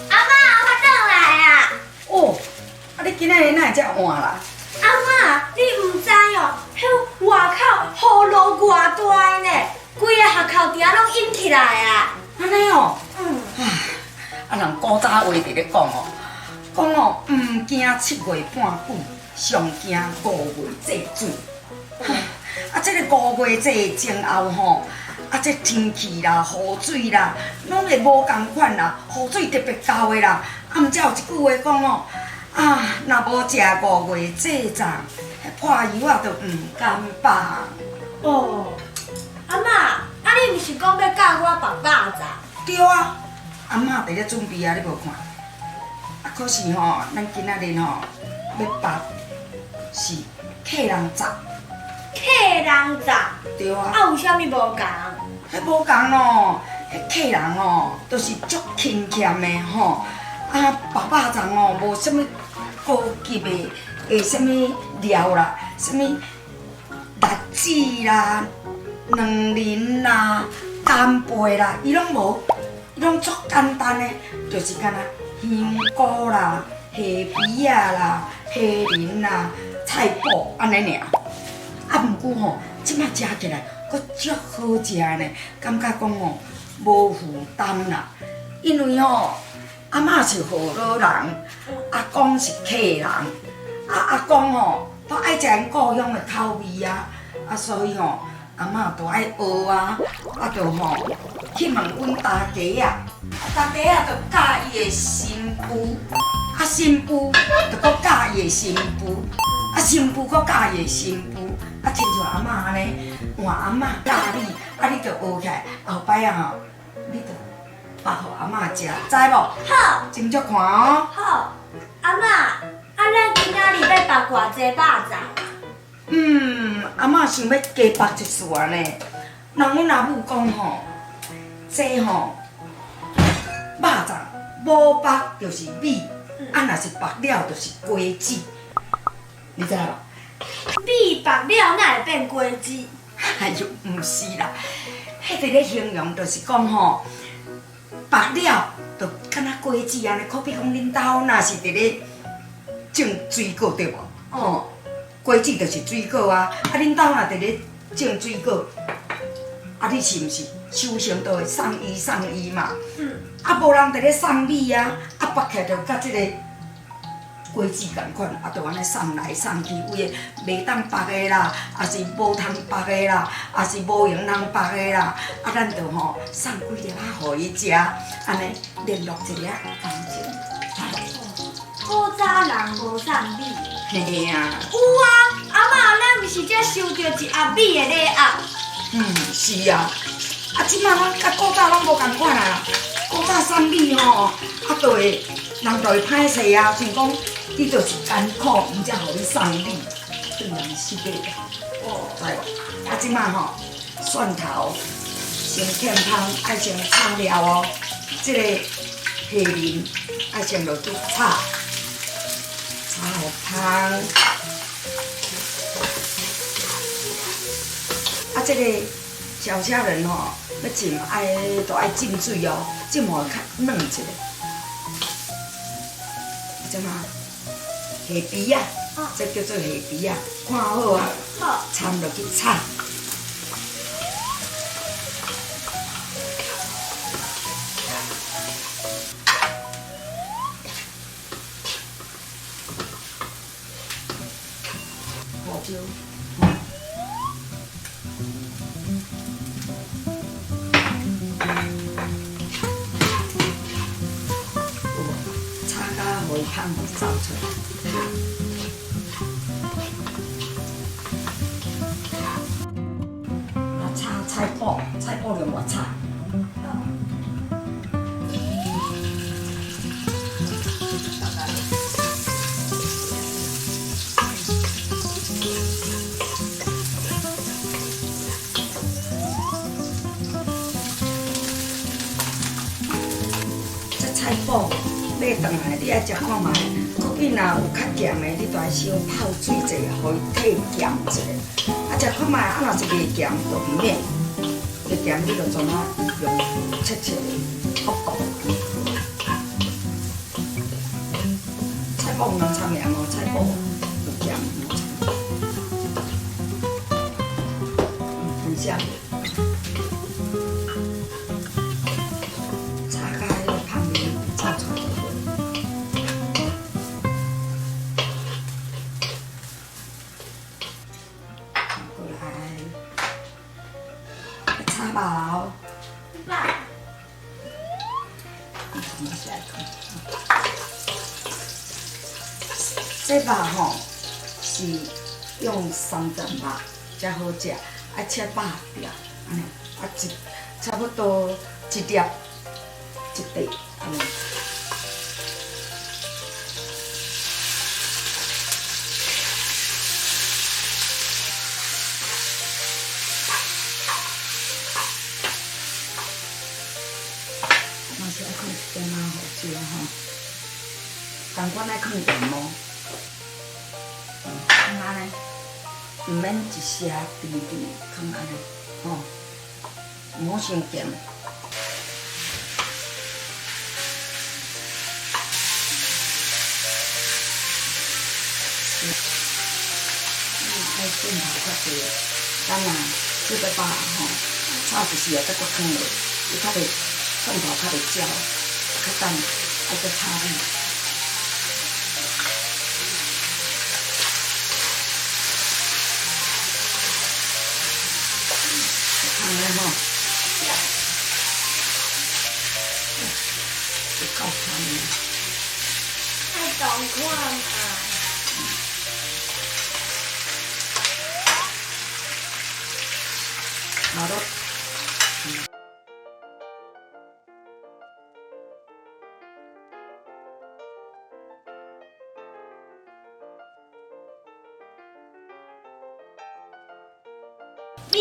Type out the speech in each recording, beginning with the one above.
阿嬤，我轉來啊！哦，啊你今仔日哪會遮晚啦？阿嬤，你毋知哦，彼外口雨落偌大呢，規个學校埕攏淹起來啊！按呢哦。嗯。啊，人古早話佇咧講哦，講哦，毋驚七月半久，上驚五月這水。啊，這个五月這前後吼，啊，這天氣啦、雨水啦，攏會無仝款啦，雨水特別夠的啦。啊，毋才有一句話講哦，啊，若無食五月這粽，彼破油仔就毋甘放。哦，阿嬤，啊你毋是講欲教我縛肉粽？對啊，阿嬤佇咧準備啊，你無看？啊，可是吼，咱今仔日吼欲縛是客人粽。客人粽。對啊。啊，有啥物無仝？彼無仝咯，彼客人吼都是足勤儉的吼，啊，縛肉粽哦，無啥物高級的的啥物料啦，啥物栗子啦、卵仁啦、干貝啦，伊攏無，伊攏足簡單的，就是敢若香菇啦、蝦皮仔啦、蝦仁啦、菜脯按呢爾。啊，毋過吼，這擺食起來閣足好食呢，感覺講吼無負擔啦。因為吼，阿嬤是河洛人，阿公是客人，啊阿公吼都愛食𪜶故鄉的口味啊，啊所以吼，阿嬤都愛學啊，啊就吼去問阮大家啊，大家啊就教伊的新婦，啊新婦就閣教伊的新婦，啊新婦閣教伊的新婦。啊，親像阿嬤按呢，換阿嬤教你，啊，你就學起來，後擺啊吼，你就縛予阿嬤食，知無？好。斟酌看哦。好，阿嬤，啊，咱今仔日欲縛偌濟肉粽？嗯，阿嬤想欲加縛一束呢。人阮阿母講吼，這吼肉粽無縛就是米，啊，若是縛了就是果子，你知無？米縛了哪會變果子？哎喲，毋是啦，彼佇咧形容就是講吼，縛了就敢若果子按呢，好比講恁兜若是佇咧種水果對無？吼，果子就是水果啊。啊，恁兜若佇咧種水果，啊，你是毋是收成都會送伊送伊嘛？啊，無人佇咧送米啊，啊，縛起來就佮這个果子仝款，啊，就按呢送來送去，有的袂當縛的啦，抑是無通縛的啦，抑是無閒通縛的啦，啊，咱就吼送幾粒仔予伊食，按呢聯絡一下感情。古早人無送米。嘿啊。有啊，阿嬤，咱毋是才收著一盒米的禮盒？嗯，是啊。啊，這擺攏佮古早攏無仝款啊。古早送米吼，啊，就會人就會歹勢啊，想講你就是艱苦，毋才予你送米，對人失禮。哦，知無？啊，這擺吼，蒜頭先劵香，愛先炒了哦。這个蝦仁愛先落去炒，炒予香。啊，這个小蝦仁吼，欲浸愛都愛浸水哦，浸予較軟一下。這嘛蝦皮仔，這叫做蝦皮仔，看好啊，摻落去炒。胡椒。有無？炒甲予伊香味走出來。啊，炒菜脯，菜脯另外炒。這菜脯買轉來，你愛食看覓。可比若有較鹹的，你就愛小泡水者，予伊退鹹一下。啊，食看覓，啊若是袂鹹就毋免，袂鹹你就怎啊用切切的剁剁。脯毋通摻鹽哦，菜脯有鹹，毋好摻。等下，炒甲彼个香味走出來就好。過來，炒肉。肉。嘛是愛囥。這肉吼是用三層肉才好食，愛切百條，按呢，啊一差不多一粒一塊，按呢。嘛是愛放一點仔胡椒吼，仝款愛放鹽哦。囥按呢，毋免一匙甜甜，囥按呢，吼，毋好傷鹹。你若愛蒜頭較濟，咱若這個肉吼，炒一時啊，再閣囥落，伊較袂蒜頭較袂焦，較等愛閣炒米。按呢吼，有夠香的。愛同款啊。好咯。米。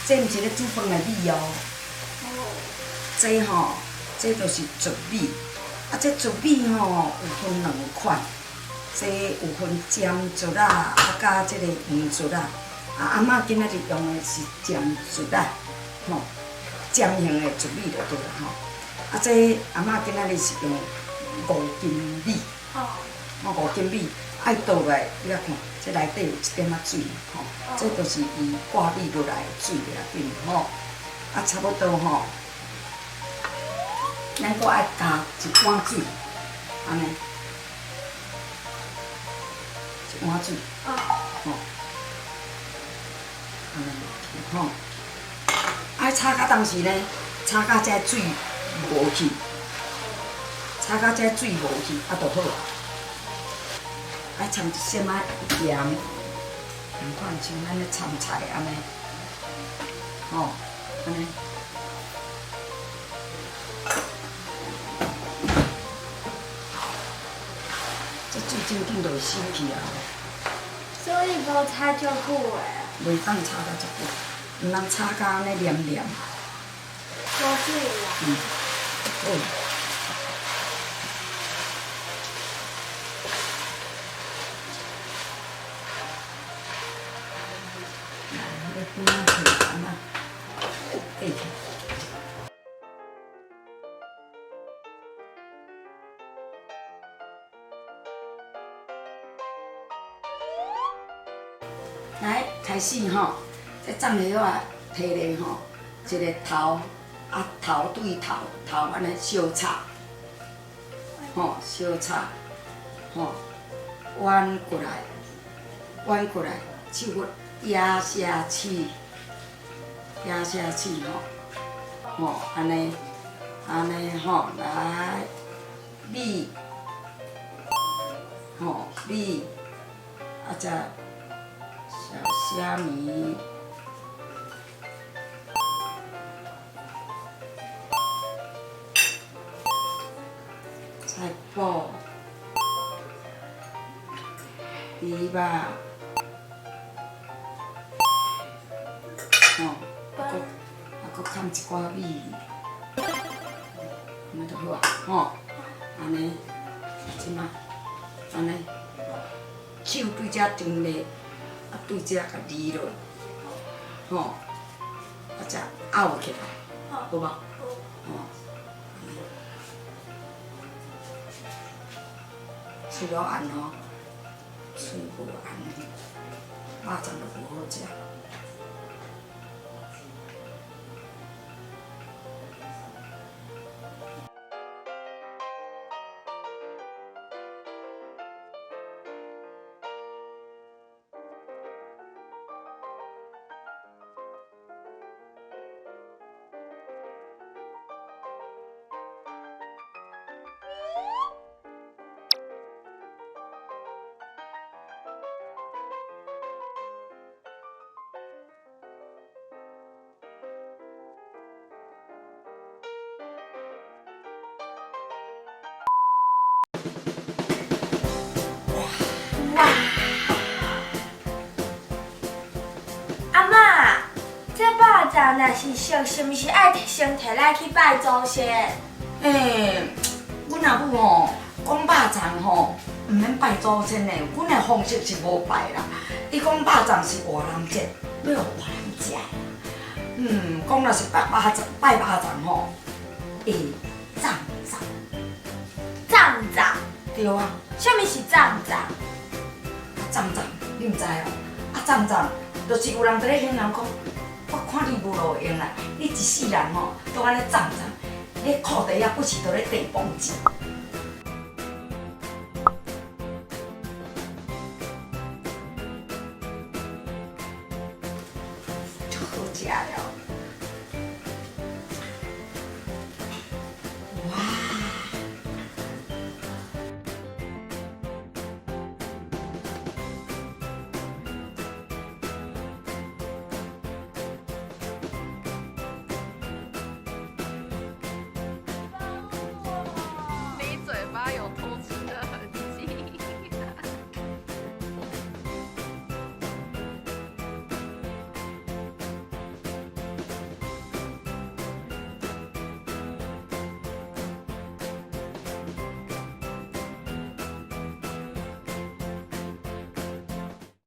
這毋是咧煮飯的米哦，這吼，這就是糯米。啊，這糯米吼有分兩款，這有分尖糯仔，啊，佮這個圓糯仔。啊，阿嬤今仔日用的是尖糯仔，吼，尖型的糯米就對啦吼。啊，這阿嬤今仔日是用五斤米，吼，五斤米愛倒落來，你來看，這內底有一點仔水，吼，這就是伊掛米落來的水袂要緊，吼。啊，差不多吼，咱閣愛加一碗水，按呢，一碗水，吼，按呢，吼，愛炒到當時呢，炒到這水無去，炒到這水無去，啊，就好啊。愛摻一小仔鹽，仝款像咱咧摻菜按呢，吼，按呢。這水真緊就會收去啊！所以無炒足久的。袂當炒甲足久，毋通炒甲按呢黏黏。無水啦。嗯，好。來，彼個邊仔摕安怎？對起。來，開始吼，這粽葉仔摕咧吼，一个頭啊頭對頭，頭按呢相插，吼相插，吼彎過來，彎過來，手骨壓下去，壓下去吼，吼按呢，按呢吼來，米，吼米，啊再。小蝦米，菜脯，豬肉，吼，閣閣崁一寡米，按呢就好啊，吼，按呢，這馬，按呢，手對這張咧，啊對這共離落，吼，啊才拗起來，好無？吼。喙老按吼，喙無按，肉粽就無好食。阿嬤，這肉粽若是熟，是毋是愛先提來去拜祖先？欸，阮阿母吼講肉粽吼，毋免拜祖先的，阮的方式是無拜啦。伊講肉粽是外人節，欲予外人食。講若是拜肉粽，拜肉粽吼，會脹脹。脹脹。對啊。啥物是脹脹？脹脹，你毋知哦？啊，脹脹，就是有人佇咧形容講，我看你無路用啦，你一世人吼都按呢脹脹，你褲底仔不時都咧地磅子。足好食了。